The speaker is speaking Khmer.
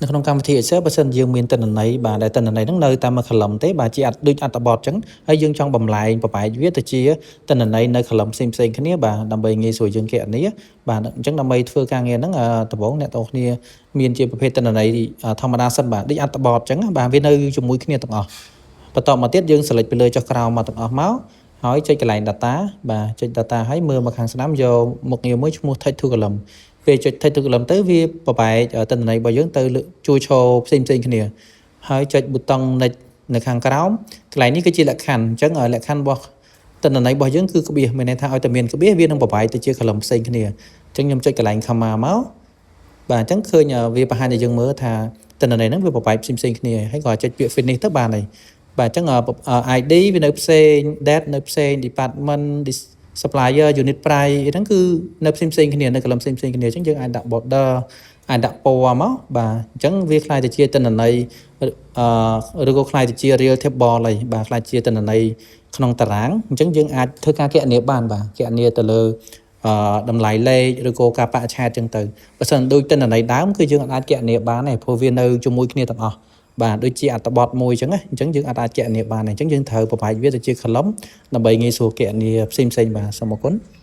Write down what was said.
នៅក្នុងកម្មវិធី Excel បើសិនយើងមានទិន្នន័យបាទដែលទិន្នន័យហ្នឹងនៅតាមមួយ column ទេបាទជាអត់ដូចអត្ថបទអញ្ចឹងហើយយើងចង់បំលែងបំបែកវាទៅជាទិន្នន័យនៅ column ផ្សេងផ្សេងគ្នាបាទដើម្បីងាយស្រួលយើងគណនាបាទអញ្ចឹងដើម្បីធ្វើការងារហ្នឹងដំបូងអ្នកទាំងគ្នាមានជាប្រភេទទិន្នន័យធម្មតាសិនបាទដូចអត្ថបទអញ្ចឹងបាទវានៅជាមួយគ្នាទាំងអស់បន្តមកទៀតយើង select ពីលើចុះក្រោមមកទាំងអស់មកហើយចុចកន្លែង data បាទចុច data ហើយមើលមកខាងស្ដាំយកមុខងារមួយឈ្មោះ text to column ពេលចុច text to column ទៅវាបំបែកទិន្នន័យរបស់យើងទៅជួរឈរផ្សេងផ្សេងគ្នាហើយចុចប៊ូតុង next នៅខាងក្រោមកន្លែងនេះគឺជាលក្ខខណ្ឌអញ្ចឹងលក្ខខណ្ឌរបស់ទិន្នន័យរបស់យើងគឺក្បៀសមានន័យថាឲ្យតែមានក្បៀសវានឹងបំបែកទៅជា column ផ្សេងគ្នាអញ្ចឹងខ្ញុំចុចកន្លែង comma មកបាទអញ្ចឹងឃើញវាបង្ហាញឲ្យយើងមើលថាទិន្នន័យហ្នឹងវាបំបែកផ្សេងផ្សេងគ្នាហើយក៏ចុចពាក្យ finish ទៅបានហើយបាទអញ្ចឹង ID វានៅផ្សេង date នៅផ្សេង department supplier unit price ហ្នឹងគឺនៅផ្សេងផ្សេងគ្នានៅ column ផ្សេងផ្សេងគ្នាអញ្ចឹងយើងអាចដាក់ border អាចដាក់ពណ៌មកបាទអញ្ចឹងវាក្លាយទៅជាទិន្នន័យអឺឬក៏ក្លាយទៅជា real table ហើយបាទក្លាយជាទិន្នន័យក្នុងតារាងអញ្ចឹងយើងអាចធ្វើការគណនាបានបាទគណនាទៅលើអឺតម្លៃលេខឬក៏ការបរិច្ឆេទចឹងទៅបើសិនដូចទិន្នន័យដើមគឺយើងអាចគណនាបានទេព្រោះវានៅជាមួយគ្នាទាំងអស់បាទដូចជាអត្ថបទមួយអញ្ចឹងណាអញ្ចឹងយើងអាចគណនាបានអញ្ចឹងយើងត្រូវបំបែកវាទៅជា column ដើម្បីងាយស្រួលគណនាផ្សេងៗបាទសូមអរគុណ។